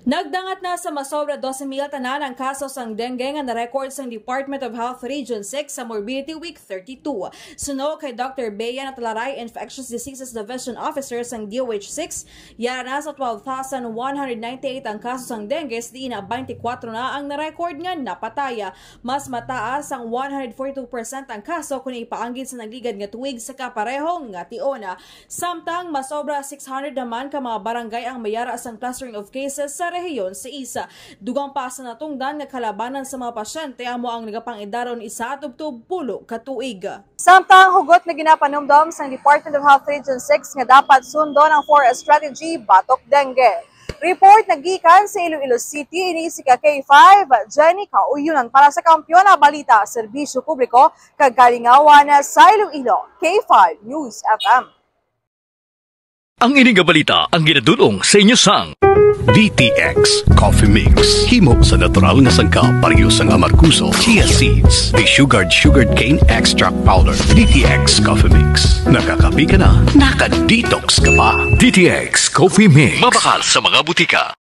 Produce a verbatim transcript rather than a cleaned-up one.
Nagdangat na sa masobra dose mil tanan ang kaso sang dengue nga na-record sang Department of Health Region six sa Morbidity Week thirty-two. Suno kay Doctor Bea Natalaray, Infectious Diseases Division Officer sang D O H six, yara na sa twelve thousand one hundred ninety-eight ang kaso sang dengue, sa diin na twenty-four na ang na-record nga napataya. Mas mataas ang one hundred forty-two percent ang kaso kon ipaanggid sa nagligad nga tuig sa kapareho nga tion. Samtang masobra six hundred naman ka mga barangay ang may ara sang clustering of cases sa rehiyon sa isa. Dugang pa sa natungdan nga kalabanan sa mga pasyente amo ang nagapang-edaron isa tubtob pulo ka tuig. Samtang hugot na ginapanumdom sang Department of Health Region six nga dapat sundon ang four S strategy batok dengue. Report nagikan sa Iloilo City, ini si ka K five, Jenny Kauyonan para sa Kampiyon na Balita, Serbisyo Publiko, kag Kalingawan sa Iloilo, K five News F M. Ang ini nga balita ang ginadul-ong sa inyo sang D T X Coffee Mix. Himo sa natural nga sangkap, pareho sang amargoso, chia seeds, desugared sugarcane extract powder. D T X Coffee Mix. Nakakape ka na, naka-detox ka pa. D T X Coffee Mix. Mabakal sa mga butika.